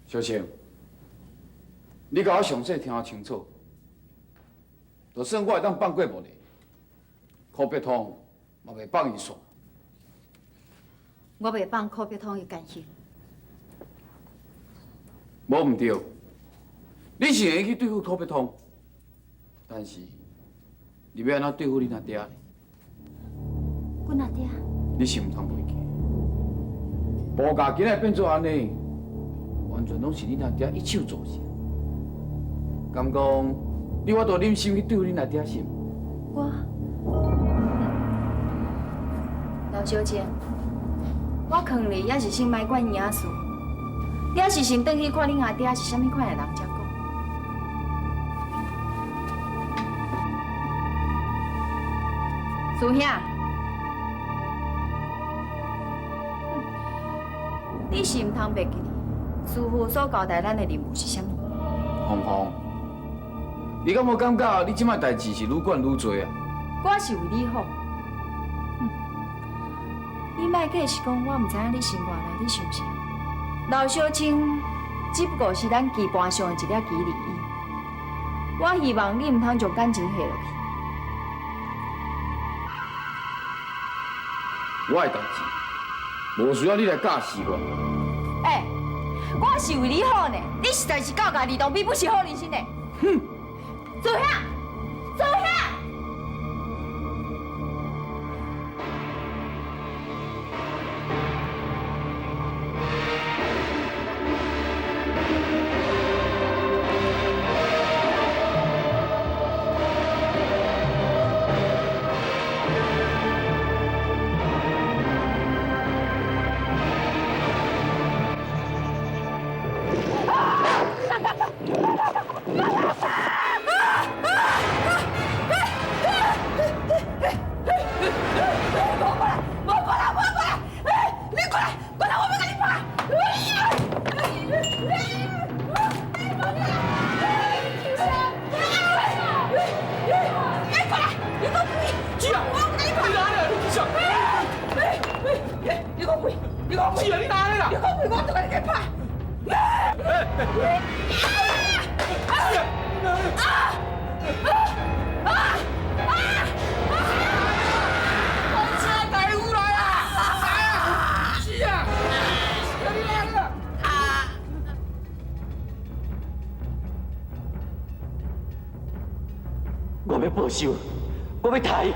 小青，你共我詳細聽清楚，就算我會當放過無你，柯伯通嘛袂放伊煞。我袂放柯伯通去監刑。無毋對，你是會去對付柯伯通，但是你欲按怎對付恁阿爹呢？阮阿爹？你是毋通袂記，步甲今仔變做按呢，完全攏是恁阿爹一手造成。敢講你有法度忍心去對付恁阿爹是毋？我，劉小姐，我勸你，猶是先莫管伊仔事，你猶是先轉去看恁阿爹是啥物款的人才講。師兄，你是毋通袂記得，師父所交代咱的任務是啥物？鳳鳳，你敢無感覺你這擺代誌是愈管愈濟啊？我是為你好。你莫計是講我毋知影你生活內底想啥。劉小青只不過是咱棋盤上的一粒棋而已。我希望你毋通將感情下落去。我的代誌，無需要你來教示我。欸，我是為你好呢，你實在是夠共李東比不是好人心的。哼！師兄，師兄。我欲報仇，我欲刣。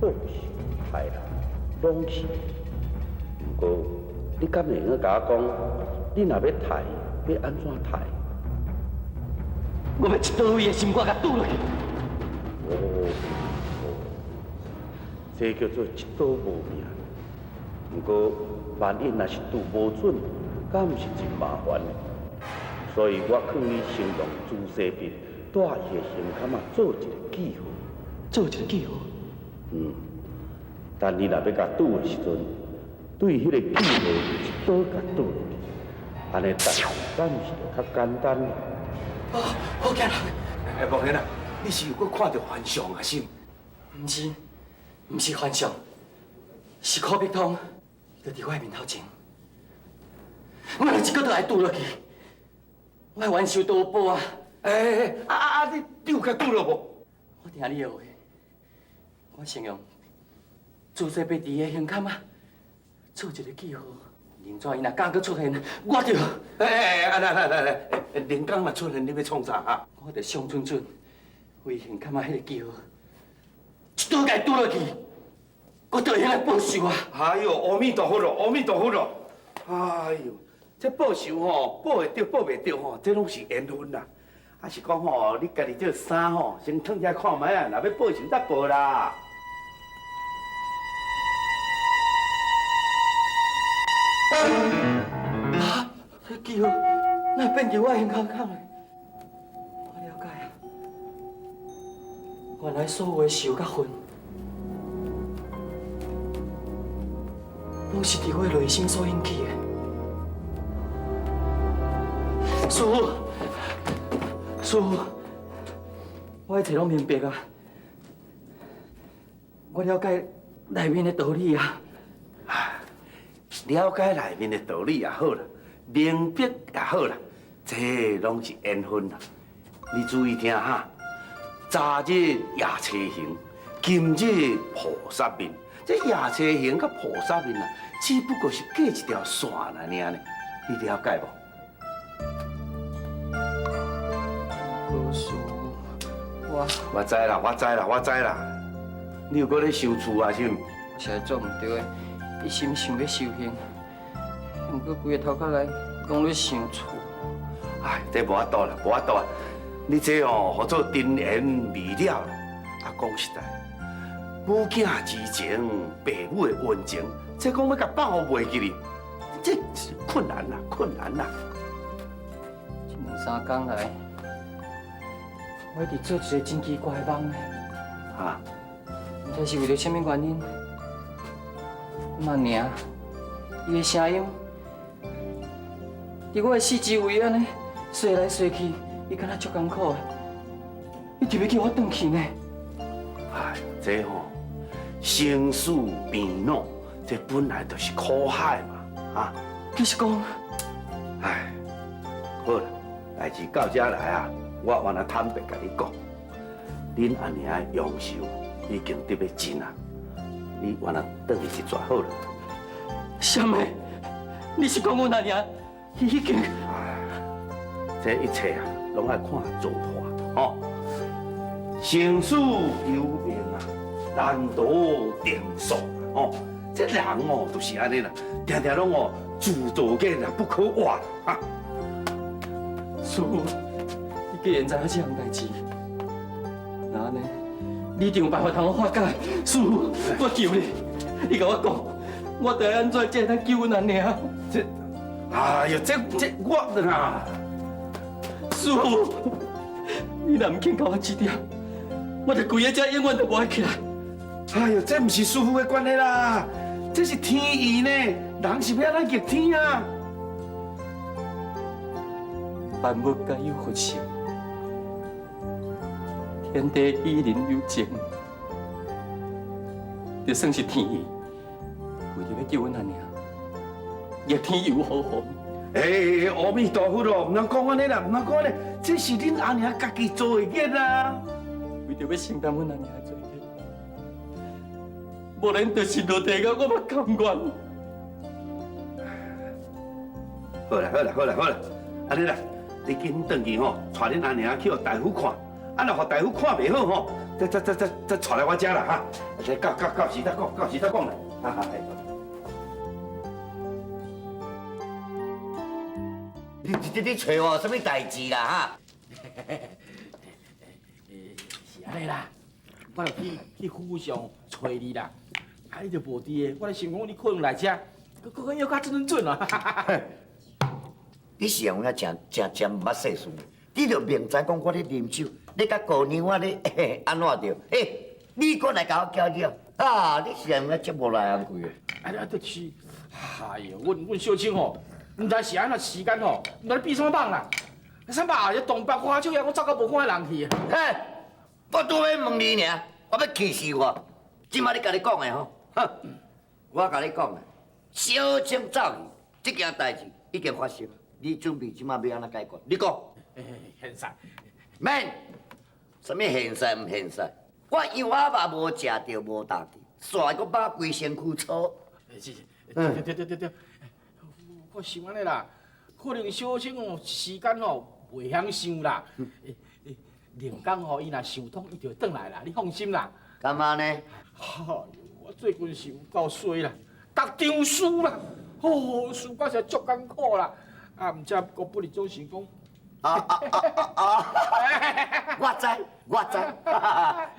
報仇、刣人，攏是。毋過，你敢會用共我講，你若欲刣，欲按怎刣？我欲一刀伊的心肝共拄落去。哦，這叫做一刀無命。毋過，萬一若是拄無準，敢毋是真麻煩？所以我勸你先用朱西筆。帶伊的胸坎仔做一個記號，做一個記號。等你若欲共拄的時陣，對彼個記號一刀共拄落去，按呢代誌敢毋是就較簡單？哦，好囝人。欸，莫言啊，你是有閣看著幻象啊？是？毋是，毋是幻象，是柯碧通，伊就佇我的面頭前，我若一個都來拄落去，我的冤仇都有報啊！欸欸欸，啊啊！你有共拄著無？我聽你的話，我先用朱西伯佇伊的胸坎仔做一個記號。寧怎伊若敢閣出現，我就……欸欸欸，來來來來，靈剛若出現，你欲創啥啊？我就上準準為胸坎仔彼個記號，一刀共伊拄落去，我就會用來報仇啊！哎喲，阿彌陀佛囉，阿彌陀佛囉！哎喲，這報仇吼，報會著，報袂著吼，這攏是緣分啦。啊是講吼，你家己這衫吼，先褪起來看覓啊，若欲報仇才報啦。啊！這記號哪會變佇我的胸口口的？我了解啊，原來所有的仇佮恨，攏是佇我的內心所引起的。師父，師父，我一切攏明白啊！我了解內面的道理啊！了解內面的道理也好啦，明白也好啦，這攏是緣分啦。你注意聽哈，昨日夜叉形，今日菩薩面。這夜叉形佮菩薩面啊，只不過是隔一條線爾呢，你了解無？老師，我知啦，我知啦，我知啦。你又閣咧想厝啊？是毋？實在做毋對的，一心想欲修行，毋過規个頭殼內攏咧想厝。唉，這無法度啦，無法度啊！你這哦，號做真緣未了啦。啊，講實在，母囝之情，爸母的溫情，這講欲共放予袂記哩，這是困難啦，困難啦。這兩三工來，我一直做一個真奇怪的夢呢。啊？毋知是為著啥物原因，阮阿娘伊的聲音，佇我的四周圍按呢踅來踅去，伊敢若足艱苦的，伊特別叫我轉去呢。哎，這吼生死病老，這本來就是苦海嘛，啊！其實講，唉，好啦，代誌到這來啊，我原來坦白共你講，恁阿娘的陽壽已經得欲盡啊，你原來轉去一逝好了。啥物？你是講阮阿娘已經？唉，這一切啊，攏愛看造化，吼。生死由命啊，難逃定數吼。這人哦，就是按呢啦，定定攏哦自造孽啦，不可活哈。師父，你既然知影這項代誌，那按呢，你一定有辦法通我化解。師父，我求你，你共我講，我著愛按怎才會當救阮阿娘？這，哎呦，這我啊，師父，你若毋肯共我指點，我就規个遮永遠都無愛起來。哎呦，這毋是師父的關係啦，這是天意呢，人是欲按怎逆天啊？萬物皆有佛性，天地與人有情，就算是天意，為著欲救阮阿娘，逆天又何妨？哎，阿彌陀佛咯，毋通講按呢啦，毋通講按呢，這是恁阿娘家己做的孽啊！為著欲承擔阮阿娘的罪孽，無論就是落地獄，我嘛甘願。好啦好啦好啦好啦，按呢啦，你緊轉去吼，帶恁阿娘去予大夫看，啊若予大夫看袂好吼，再再再再再帶來我遮啦哈，到到到時再講，到時再講啦，哈哈。你揣我啥物代誌啦哈？是按呢啦，我就去府上揣你啦，啊你就無佇个，我咧想講你可能來遮，閣閣約較準準啊。你是有影誠誠誠毋捌世事，你著明知講我咧啉酒，你佮姑娘我咧按怎著？欸，你閣來共我攪擾，啊！你是有影足無內行氣的。啊啊，就是，哎喲，阮小青吼，毋知是按怎時間吼，毋知咧變啥物夢啦。啥物啊？這東北花笑我走到無看的人去啊！嘿，我拄欲問你爾，我欲氣死我！這擺你家己講的吼，哼，我共你講啊，小青走去，這件代誌已經發生，你準備這擺欲按怎解決？你講。現實。免，啥物現實毋現實？我羊仔肉無食著無代誌，煞閣把規身軀操。是，對對對對對，我想按呢啦，可能小青哦時間哦袂曉想啦。靈剛吼，伊若想通，伊就會轉來啦，你放心啦。敢按呢？哎喲，我最近是有夠衰啦，逐場輸啦，哦，輸到是足艱苦啦。啊，毋才閣不如總想講。啊啊啊啊！我知，我知，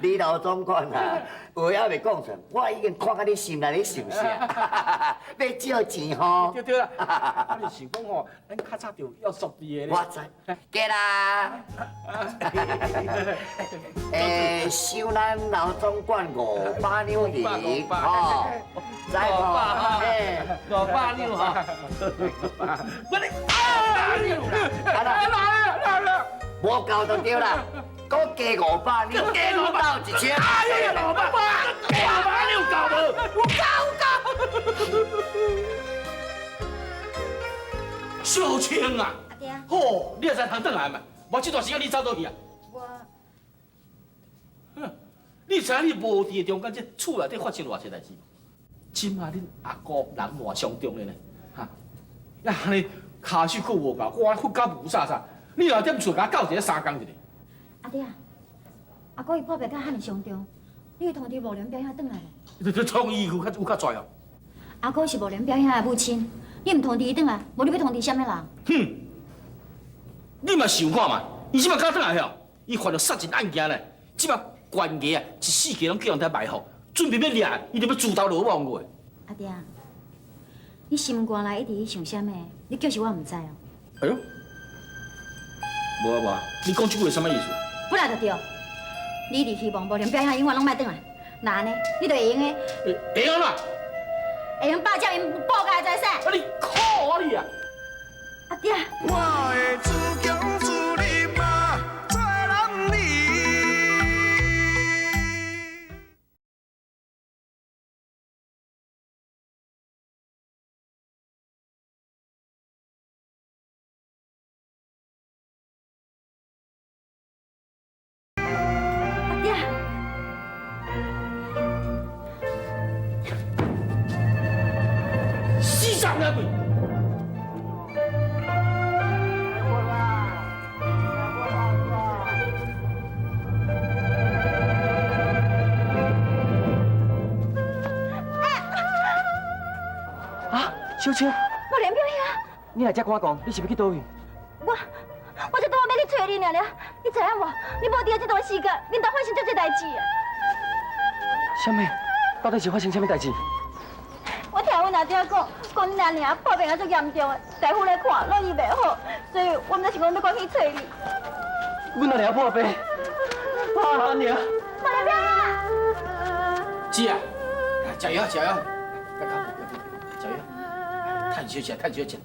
李老總管啊，話猶未講出，我已經看到你心內咧想啥，欲借錢吼。對對啦，我是想講吼，咱較早就約束佇个咧。我知，過啦。欸，收咱老總管500兩銀，吼，知無？500兩吼。我你500兩，來啦來啦，無夠就對啦，閣加500兩，加到1000。哎呀，500兩夠無？有夠夠。小小青啊！阿爹。吼，你也知通转来嘛？无這段時間你走佗去啊？我。哼，你知影你無佇中間，這厝內底發生偌濟代誌無？這馬恁阿姑人偌傷重的呢，哈！啊，按呢跤手閣無夠，我佛甲無啥啥，你若踮厝共我鬥一个三工一下。阿爹啊，阿姑伊破病甲遐爾傷重，你會通知無良表兄轉來無？你你創伊有較有較拽哦。阿姑是無良表兄的母親，你毋通知伊轉來，無你欲通知啥物人？哼，你嘛想看覓，伊這馬敢轉來吼？伊犯著殺人案件咧，這馬懸崖啊，一四界攏叫人佇埋伏，準備欲掠，伊就欲自投羅網過。阿爹啊，你心肝內一直咧想啥物？你叫是我毋知哦。哎喲，無啊無啊，你講這句話啥物意思？本來就對，你一直希望無良表兄永遠攏莫轉來，若按呢，你就會用的。會用啦。會用霸佔𪜶報家的財產。啊你苦啊你啊！阿爹。我的自強自立嘛，做男兒。阿爹。死髒仔鬼！啊，小青，無良表兄，你來遮跟我講，你是欲去佗位？我我才拄仔欲去揣你爾爾，你知影無？你無佇的這段時間，恁兜發生足濟代誌啊！啥物？到底是發生啥物代誌？我聽阮阿爹講，講恁阿娘破病啊足嚴重的，大夫來看攏醫袂好，所以我毋知是講欲趕去揣你。阮阿娘破病，阿娘。無良表兄。姐啊，食藥食藥，食藥，趁少食，趁少食。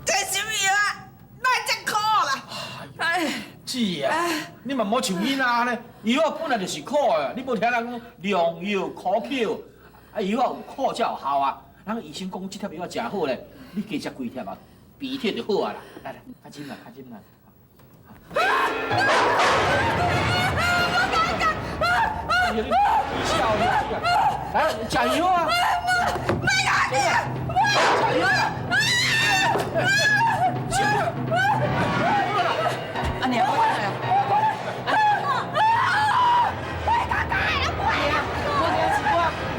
這什麼藥啊？哪會這苦啦？哎，姐啊，你嘛莫像囡仔按呢，藥啊本來就是苦的，你無聽人講良藥苦口，啊藥啊有苦才有效啊。人醫生講這帖藥啊誠好咧，你加食幾帖啊，鼻涕就好啊啦。來來，較斟啦，較斟啦。來，食藥啊！莫打你！食藥啊！阿娘，我來啊！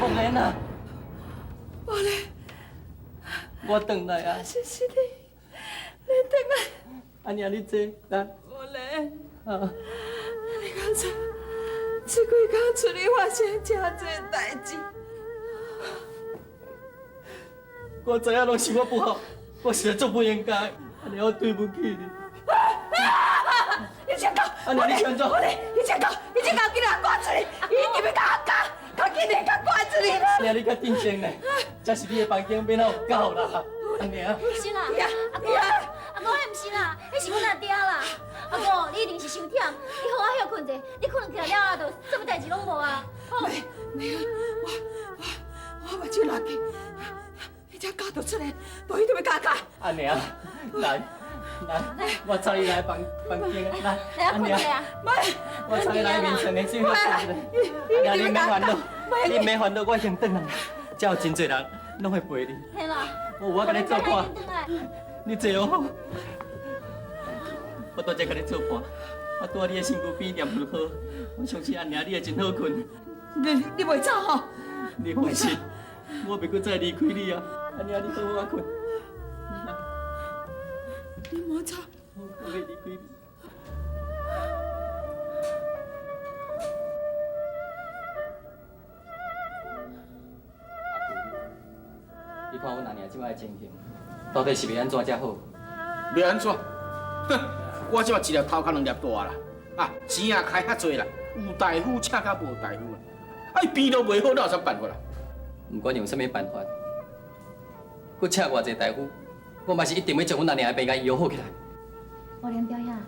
我木蓮啊！木蓮，我轉來啊！謝謝你，你轉來。阿娘，你坐，來。木蓮，啊！你敢知？這幾工厝裡發生這濟代誌，我知影攏是我不好，我實在足不應該，阿娘，我對不起你。你這狗，阿娘，你先走。你這狗，你這狗緊來趕出去，伊一定欲共我咬，較緊來共趕出去。阿娘，你較鎮靜咧，這是你的房間，免哪有狗啦。阿娘。毋是啦，阿姑，阿姑，彼毋是啦，彼是阮阿爹啦。阿姑，你一定是傷忝，你好好歇睏者，你睏起來了後，就啥物代誌攏無啊。沒沒有，我目睭落去，彼隻狗就出來，就一定欲咬咬。阿娘，來來，我載你來房房間，來，阿娘，我載你來眠床的先歇睏一下。阿娘，你免煩惱，你免煩惱，我先轉來，這有真濟人攏會陪你。嘿啦。我共你做伴，你坐好。我拄才共你做伴，我拄佇你的身躯邊念佛號，我相信阿娘你會真好睏。你你袂走吼？你放心，我袂閣再離開你啊！阿娘，你好好仔睏。你莫走。我袂離開你。你看阮阿娘這擺的情形，到底是欲按怎才好？欲按怎？哼！我這擺一粒頭殼兩粒大啦，啊，錢也開較濟啦，有大夫請較無大夫啦，啊，伊病都袂好，哪有啥辦法啦？毋管用啥物辦法，閣請偌濟大夫，我嘛是一定欲將阮阿娘的病共醫好起來。無良表兄，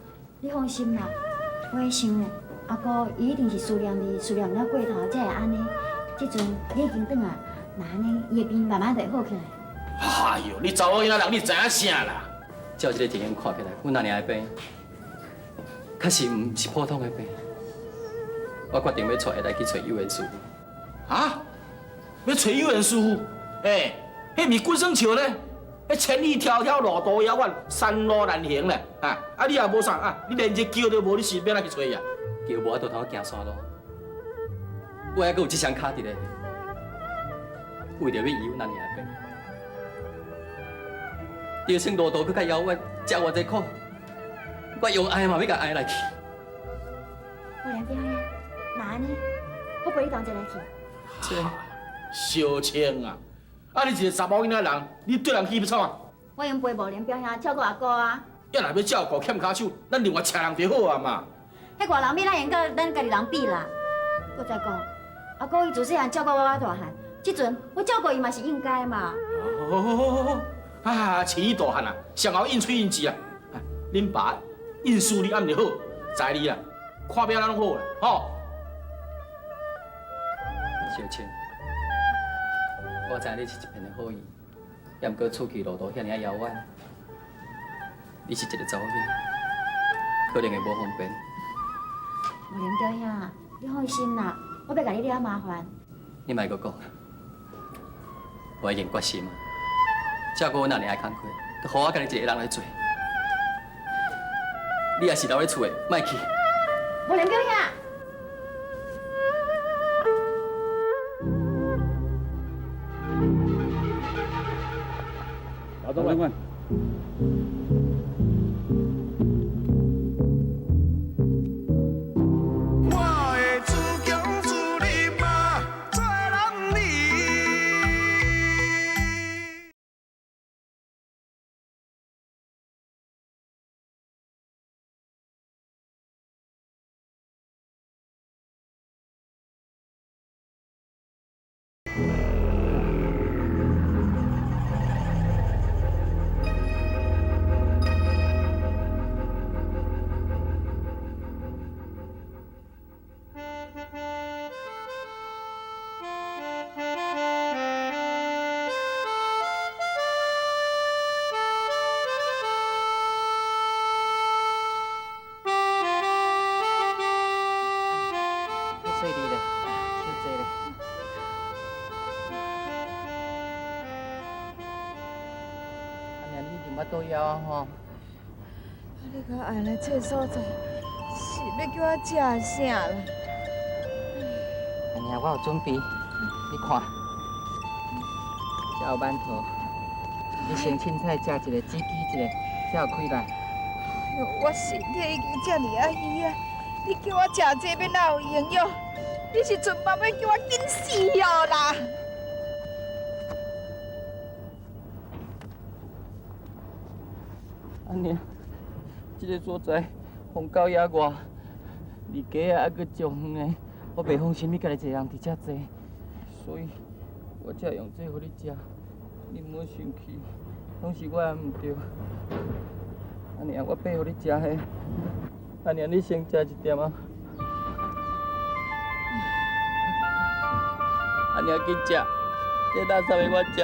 你放心啦，我想阿姑伊一定是思念你，思念了過頭才會按呢。這陣你已經轉來，那按呢，伊的病慢慢就會好起來。哎呦，你查某囡仔人，你知影啥啦？照這个情形看起來，阮阿娘的病，確實毋是普通的病。我決定欲帶伊來去揣有緣師傅。啊？欲揣有緣師傅？欸，彼毋是龜耍笑咧？彼千里迢迢，路途遙遠，山路難行咧。啊！啊，你也無啥啊？你連一個橋都無，你是欲按怎去揣伊啊？橋無法度通行山路，我猶閣有這雙跤佇咧，為著欲醫阮阿娘的病，就算路途閣較遙遠，食偌濟苦，我用愛嘛欲共挨來去。無良表兄，那按呢，我陪你同齊來去。這小青啊，啊你一个查某囡仔人，你綴人去欲創啊？我用陪無良表兄照顧阿姑啊。要若欲照顧欠跤手，咱另外請人就好啊嘛。彼外人欲哪會佮咱家己人比啦？閣再講，阿姑伊自細漢照顧我到大漢，這陣我照顧伊嘛是應該嘛。好好好好，啊，飼你大漢啊，上後應喙應舌啊。恁爸應事你暗就好，知你啦，看病咱攏好啦，吼。小青，我知你是一片的好意，也毋過出去路途遐爾仔遙遠，你是一个查某囡仔，可能會無方便。無良表兄，你放心啦，我袂共你惹麻煩。你莫閣講，我已經決心啊，照顧阮阿娘的工課，就予我家己一個人來做。你若是留佇厝的，莫去。無良表兄。老總管。我會自強自立嘛，做男兒。細膩咧，小坐咧。阿娘，你一定腹肚枵啊吼？你共我愛來這所在，是欲叫我食啥啦？阿娘，我有準備，你看，這有饅頭，你先凊彩食一个，止飢一下，才有氣力。哎喲，我身體已經遮爾仔虛啊，你叫我食這欲哪有營養？你是準備欲叫我緊死哦啦！阿娘，這个所在風夠野外，離家啊猶閣足遠的，我袂放心你家己一个人佇遮坐，所以我才用這予你食。你毋好生氣，攏是我的毋對。阿娘，我爬予你食彼，阿娘你先食一點啊。阿娘緊食，這垃圾的我食，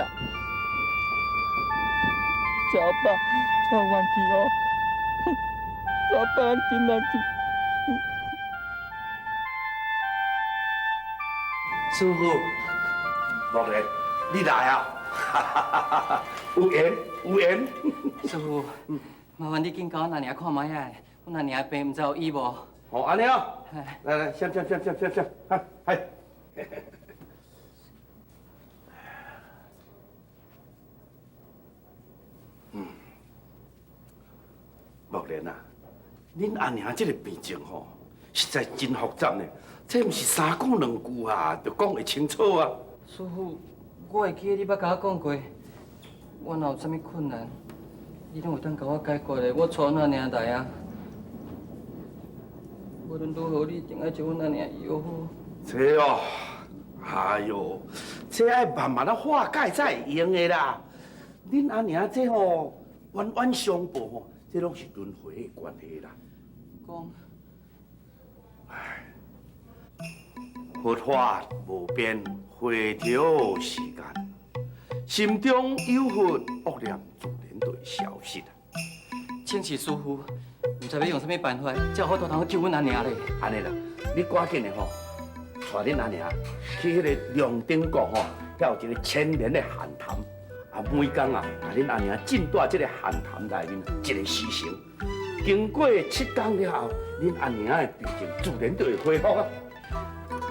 食飽才有元氣哦。食飽咱緊來去。師傅，木蓮，你來啊！有緣有緣。師傅，麻煩你緊共阮阿娘看覓仔，阮阿娘的病毋知有醫無？哦，按呢哦，來來，閃閃閃閃閃閃，哈，來。嗯，木蓮啊，恁阿娘這个病症吼，實在真複雜呢。這毋是三句兩句啊，就講會清楚啊。師傅，我會記得你捌共我講過，我若有啥物困難，你攏會當共我解決的。我帶阮阿娘來啊，無論如何，你一定愛將阮阿娘醫好。這哦，哎喲，這愛慢慢仔化解才會用的啦。恁阿娘這吼冤冤相報吼，這攏是輪迴的關係啦。講，佛法無邊，回頭時間，心中憂鬱惡念自然就會消失啊。請示師父，毋知欲用啥物辦法，才有法度通救阮阿娘咧。按呢啦，你趕緊的吼，帶恁阿娘去彼个龍頂閣吼，遐有一个千年的寒潭，啊，每工啊，共恁阿娘浸在這个寒潭內面一个時辰，經過7工了後，恁阿娘的病情自然就會恢復啊。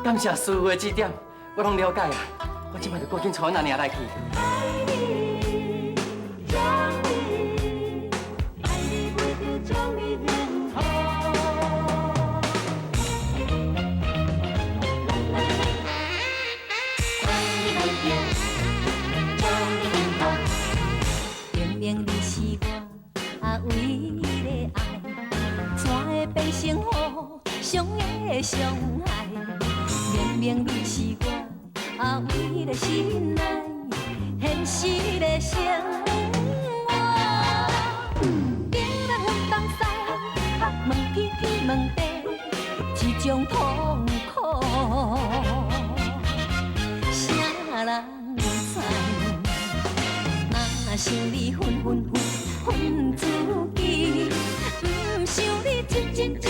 感謝師父的指點，我攏了解啊。我這擺就趕緊帶阮阿娘來去。將你，愛你袂著將你幸福。愛你袂著將你幸福。明明你是我唯一的愛，怎會變成互相的傷害？明明你是我唯一的心愛，現實的生活。頂人分東西，問天天問地，這種痛苦，啥人知？若想你分分分分自己，毋想你真真真